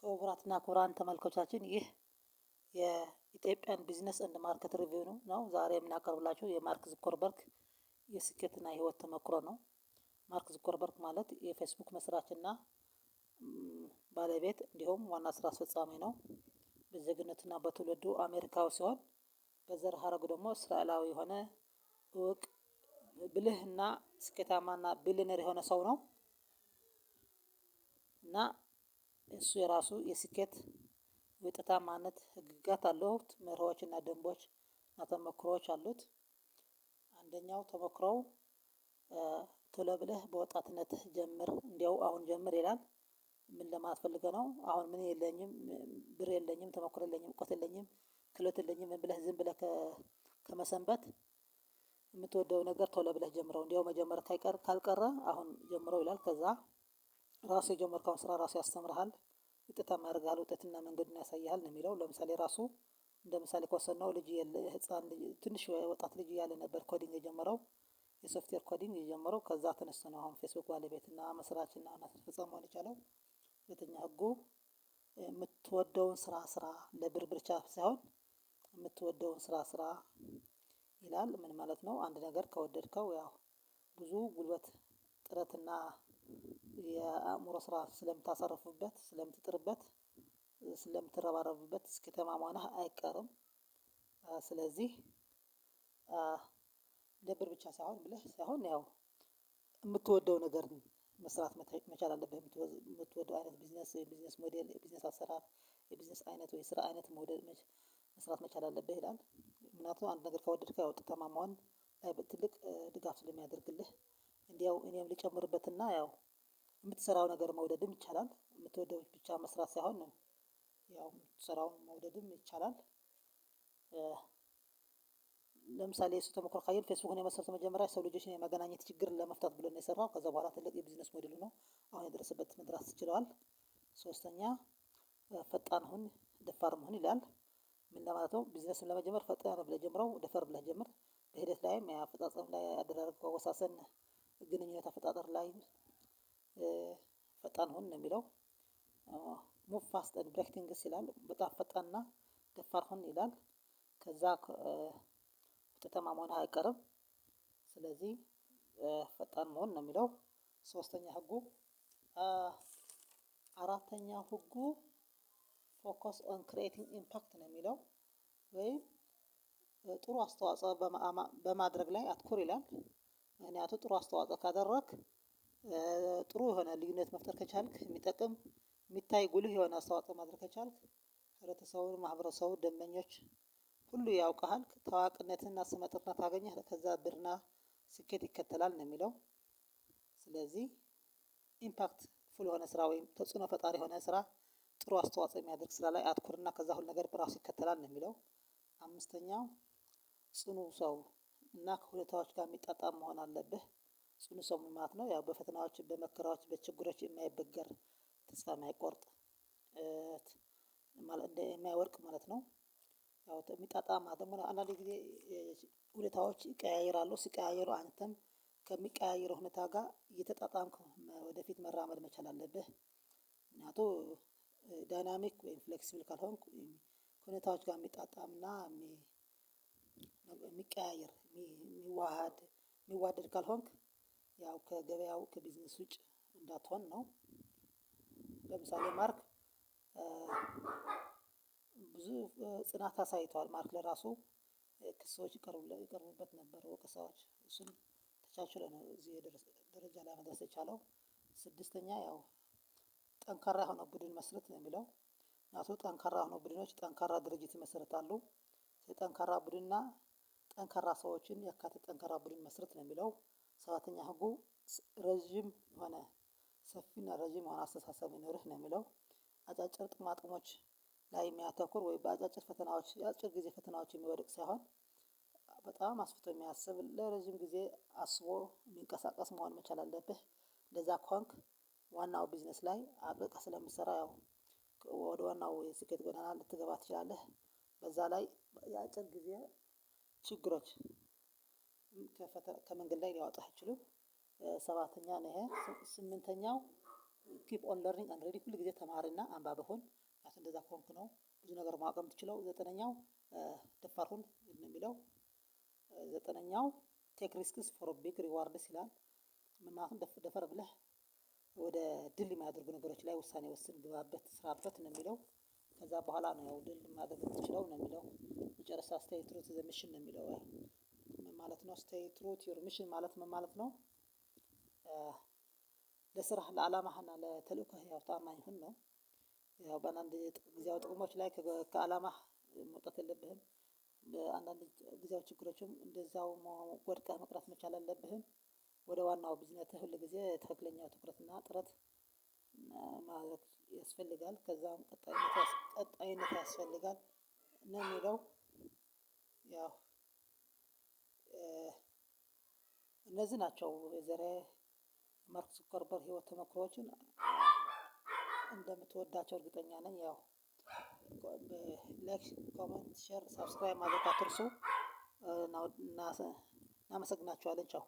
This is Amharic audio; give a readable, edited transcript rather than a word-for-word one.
ክቡራትና ክቡራን ተመልካቾቻችን፣ ይህ የ Ethiopian Business and Market Review ነው። ዛሬ የምናቀርብላችሁ የማርክ ዙከርበርግ የስኬትና የህይወት ተሞክሮ ነው። ማርክ ዙከርበርግ ማለት የፌስቡክ መስራችና ባለቤት እንዲሁም ዋና ስራ አስፈጻሚ ነው። በዜግነትና በትውልዱ አሜሪካዊ ሲሆን በዘር ሀረጉ ደግሞ እስራኤላዊ የሆነ እውቅ ብልህና ስኬታማና ቢሊየነር የሆነ ሰው ነው። እና እሱ የራሱ የስኬት ውጤታማነት ህግጋት አሉት፣ መርሆች እና ደንቦች እና ተሞክሮዎች አሉት። አንደኛው ተሞክሮው ቶሎ ብለህ በወጣትነትህ ጀምር፣ እንዲያው አሁን ጀምር ይላል። ምን ለማለት ፈልገህ ነው? አሁን ምን የለኝም፣ ብር የለኝም፣ ተሞክሮ የለኝም፣ እውቀት የለኝም፣ ክህሎት የለኝም ብለህ ዝም ብለህ ከመሰንበት የምትወደው ነገር ቶሎ ብለህ ጀምረው፣ እንዲያው መጀመር ካልቀረ አሁን ጀምረው ይላል። ከዛ ራሱ የጀመርከውን ስራ ራሱ ያስተምርሃል፣ ውጤታማ ያደርግሃል፣ ውጤትና መንገዱን ያሳይሃል ነው የሚለው። ለምሳሌ ራሱ እንደ ምሳሌ ከወሰድነው ልጅ ህፃን ትንሽ ወጣት ልጅ እያለ ነበር coding የጀመረው፣ የ software coding የጀመረው። ከዛ ተነስቶ ነው አሁን ፌስቡክ ባለቤትና መስራችና ዋና ስራ አስፈጻሚ መሆን የቻለው። ሁለተኛ ህጉ የምትወደውን ስራ ስራ፣ ለብር ብቻ ሳይሆን የምትወደውን ስራ ስራ ይላል። ምን ማለት ነው? አንድ ነገር ከወደድከው ያው ብዙ ጉልበት፣ ጥረትና የአእምሮ ስራ ስለምታሳርፍበት፣ ስለምትጥርበት፣ ስለምትረባረብበት ስኬታማ መሆንህ አይቀርም። ስለዚህ ለብር ብቻ ሳይሆን ብለህ ሳይሆን ያው የምትወደው ነገር መስራት መቻል አለብህ። የምትወደው አይነት ቢዝነስ፣ የቢዝነስ ሞዴል፣ የቢዝነስ አሰራር፣ የቢዝነስ አይነት ወይ ስራ አይነት መውደድ መስራት መቻል አለብህ ይላል። ምክንያቱም አንድ ነገር ከወደድከው ውጤታማ መሆን ትልቅ ድጋፍ ስለሚያደርግልህ። እንዲያው እኔም ልጨምርበትና ያው የምትሰራው ነገር መውደድም ይቻላል፣ የምትወደው ብቻ መስራት ሳይሆን ያው የምትሰራውን መውደድም ይቻላል። ለምሳሌ የሱ ተሞክሮ ካየን ፌስቡክን የመሰረተው መጀመሪያ ሰው ልጆችን የመገናኘት ችግርን ለመፍታት ብሎ ነው የሰራው። ከዛ በኋላ ትልቅ የቢዝነስ ሞዴል ሆኖ አሁን የደረሰበት መድረስ ችሏል። ሶስተኛ ፈጣን ሁን ደፋርም ሁን ይላል። ምን ለማለት ነው? ቢዝነስን ለመጀመር ፈጣን ብለህ ጀምረው፣ ደፈር ብለህ ጀምር። በሂደት ላይም የአፈጻጸም ላይ፣ አደራረግ አወሳሰን፣ ግንኙነት አፈጣጠር ላይ ፈጣን ሁን ነው የሚለው። Move fast and break things ይላል። በጣም ፈጣንና ደፋር ሁን ይላል። ከዛ ውጤታማ መሆንህ አይቀርም። ስለዚህ ፈጣን መሆን ነው የሚለው ሶስተኛ ህጉ። አራተኛ ህጉ focus on creating impact ነው የሚለው፣ ወይም ጥሩ አስተዋጽኦ በማድረግ ላይ አትኩር ይላል። ምክንያቱም ጥሩ አስተዋጽኦ ካደረግክ፣ ጥሩ የሆነ ልዩነት መፍጠር ከቻልክ፣ የሚጠቅም የሚታይ ጉልህ የሆነ አስተዋጽኦ ማድረግ ከቻልክ ህብረተሰቡን፣ ማህበረሰቡን፣ ደንበኞች ሁሉ ያውቅሃል። ታዋቂነትና ስመጥርነት ካገኘህ ከዛ ብርና ስኬት ይከተላል ነው የሚለው። ስለዚህ impactful የሆነ ስራ ወይም ተጽዕኖ ፈጣሪ የሆነ ስራ፣ ጥሩ አስተዋጽኦ የሚያደርግ ስራ ላይ አትኩርና ከዛ ሁሉ ነገር በራሱ ይከተላል ነው የሚለው። አምስተኛው ጽኑ ሰው እና ከሁኔታዎች ጋር የሚጣጣም መሆን አለብህ። ጽኑ ሰው ምን ማለት ነው? ያው በፈተናዎች፣ በመከራዎች፣ በችግሮች የማይበገር፣ ተስፋ የማይቆርጥ፣ የማይወድቅ ማለት ነው። ያው የሚጣጣም ደግሞ አንዳንድ ጊዜ ሁኔታዎች ይቀያየራሉ፣ ሲቀያየሩ አንተም ከሚቀያየረው ሁኔታ ጋር እየተጣጣምክ ወደፊት መራመድ መቻል አለብህ። ምክንያቱም dynamic ወይም flexible ካልሆንክ፣ ከሁኔታዎች ጋር የሚጣጣምና የሚቀያየር፣ የሚዋሃድ፣ የሚዋደድ ካልሆንክ ያው ከገበያው ከቢዝነስ ውጭ እንዳትሆን ነው። ለምሳሌ ማርክ ብዙ ጽናት አሳይቷል። ማርክ ለራሱ ክሶች ይቀርቡበት ነበር፣ ወቀሳዎች፣ እሱን ተቻችሎ ነው እዚህ ደረጃ ላይ መድረስ የቻለው። ስድስተኛ ያው ጠንካራ የሆነ ቡድን መስርት ነው የሚለው። ምክንያቱም ጠንካራ የሆኑ ቡድኖች ጠንካራ ድርጅት ይመሰርታሉ። ጠንካራ ቡድንና ጠንካራ ሰዎችን ያካተተ ጠንካራ ቡድን መስርት ነው የሚለው። ሰባተኛ ህጉ ረጅም የሆነ፣ ሰፊና ረጅም የሆነ አስተሳሰብ ይኖርህ ነው የሚለው። አጫጭር ጥቅማጥቅሞች ላይ የሚያተኩር ወይ በአጫጭር ፈተናዎች፣ የአጭር ጊዜ ፈተናዎች የሚወድቅ ሳይሆን በጣም አስፍቶ የሚያስብ፣ ለረጅም ጊዜ አስቦ የሚንቀሳቀስ መሆን መቻል አለብህ። እንደዛ ከሆንክ ዋናው ቢዝነስ ላይ አጥብቀህ ስለምትሰራ ያው ወደ ዋናው የስኬት ጎዳና ልትገባ ትችላለህ። በዛ ላይ የአጭር ጊዜ ችግሮች ከመንገድ ላይ ሊያወጣህ አይችሉም። ሰባተኛ ነው ይሄ። ስምንተኛው Keep on learning and reading፣ ሁል ጊዜ ተማሪና አንባቢ ሁን። እንደዛ ከሆንክ ነው ብዙ ነገር ማወቅ የምትችለው። ዘጠነኛው ደፋር ሁን ነው የሚለው። ዘጠነኛው take risks for big rewards ይላል። ምን ማለት ነው? ደፈር ብለህ ወደ ድል የሚያደርጉ ነገሮች ላይ ውሳኔ ወስን፣ ግባበት፣ ስራበት ነው የሚለው። ከዛ በኋላ ነው ያው ድል ማድረግ የምትችለው ነው የሚለው። መጨረሻ stay true to the mission ነው የሚለው። ምን ማለት ነው? Stay true to your mission ማለት ምን ማለት ነው? ለስራህ፣ ለአላማህና ለተልእኮህ ያው ታማኝ ሁን ነው። ያው በአንዳንድ ጊዜያዊ ጥቅሞች ላይ ከአላማህ መውጣት የለብህም። በአንዳንድ ጊዜያዊ ችግሮችም እንደዛው ወድቀህ መቅረት መቻል አለብህም። ወደ ዋናው ቢዝነስህ ሁል ጊዜ ትክክለኛው ትኩረትና ጥረት ማድረግ ያስፈልጋል። ከዛም ቀጣይነት ያስፈልጋል ነው የሚለው። ያው እነዚህ ናቸው የዛሬ ማርክ ዙከርበርግ ህይወት ተሞክሮዎችን። እንደምትወዳቸው እርግጠኛ ነኝ። ያው like፣ comment፣ share፣ subscribe ማድረግ አትርሱ። እናመሰግናችኋለን። ቻው።